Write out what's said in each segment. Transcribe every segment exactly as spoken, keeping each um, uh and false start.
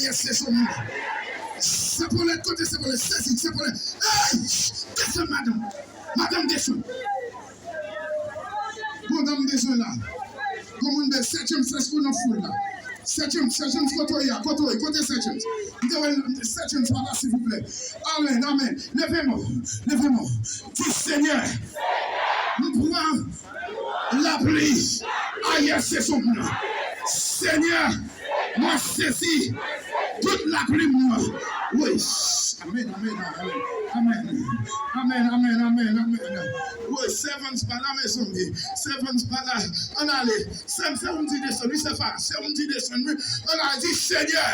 Yes, yes, oh, man. Sepolèt, kote Sepolèt? Sezi Sepolèt. Ey! Desann, madanm. Madanm, desann. Bon, dam bezwen la. Bon, moun bèl, Sè James, èske w nan foul la? Sè James, Sè James, kote w ye a? Kote w ye? Kote Sè James? M te wè Sè James pa la, silvouplè. Amèn, amèn. Leve men w. Leve men w. Di, Senyè, m pran lapli ayè sezon m nan. Senyè, mwen sezi tout lapli m nan. Wi. Amèn, amèn, amèn. Amèn. Amèn, amèn, amèn, amèn. Wi, servants pa la, mezanmi. Servants pa la. Ann ale. Sè m, se ou m di desann, wi, se pa, se ou m di desann, wi. Ann ale, di, Senyè,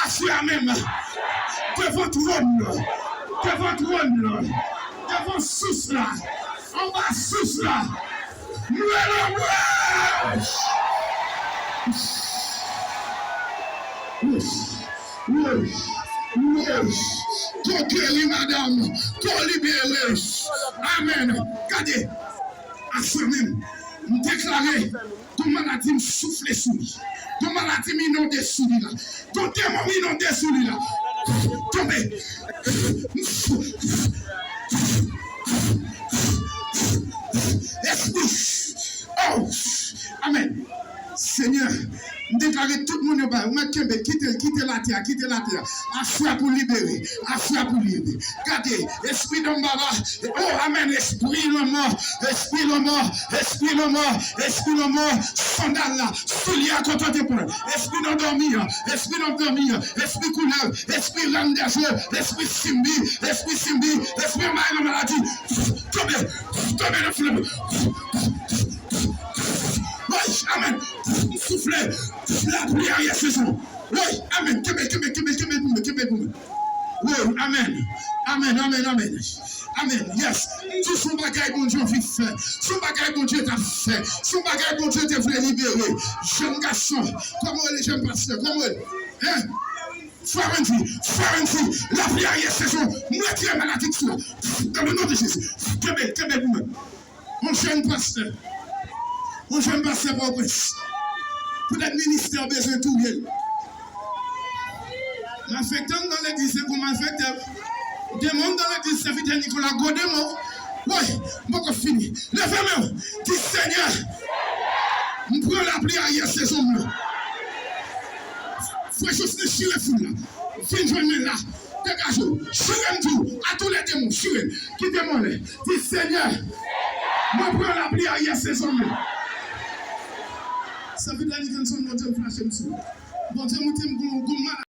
aswè a menm, devan twòn nan, devan twòn nan, devan sous la, anba sous la, mwen lanmwèj! Wouch! Wouch! Wouch! Ko geri, madanm! Ko libere! Amèn! Gade! Aswè menm, m deklare, gon maladi m soufle sou li. Gon maladi m inonde sou li la. Gon demon m inonde sou li la. Tonbe. Espri. Oh! Amèn. Senyè, m deklare tout moun yo bay. Ou mèt kenbe, kite, kite latè a, kite latè a. Aswè pou libere, aswè pou libere. Gade, espri dòm baba. Oh, amèn. Espri lanmò, espri lanmò, espri lanmò, espri lanmò. Sandal la, soulye a kote w te pran. Espri nan dòmi an, espri nan dòmi an, espri koulèv, espri rèn dè je, espri simbi, espri simbi, espri anba nan maladi. Tonbe, tonbe nan flanm. Wi, amèn. M soufle lapli ayè sezon. Wi, amèn. Kenbe, kenbe, kenbe, kenbe pou mwen, kenbe pou mwen. Wi, amèn. Amèn, amèn, amèn. Amèn. Yes. M di se yon bagay Bondye anvi fè. Se yon bagay Bondye t ap fè. Se yon bagay Bondye te vle libere. Jèn gason. Kòman w rele, jèn pastè? Kòman w rele? Hein? Frè Wendy, frè Wendy, lapli ayè sezon. M retire maladi sou la. Dans le nom de Jésus. Kenbe, kenbe pou mwen. Yon jèn pastè. Yon jèn pastè Pòtoprens. Poutèt ministè bezwen touye l. Malfektè anndan legliz, se gon malfektè. Demon anndan legliz, sèvitè Nicolas, gwo demon. Woy, m poko fini. Leve men w. Di, Senyè, m pran lapli ayè sezon m nan. Frè Josny, chire foul la. Vin jwenn mwen la. Degaje w. Chire m di w. A tou lè demon, chire m. Kite m anlè. Di, Senyè, mwen pran lapli ayè sezon m nan. Sèvitè Nickenson, Bondye m fache m sou ou. Bondye moute m gon, gon maladi.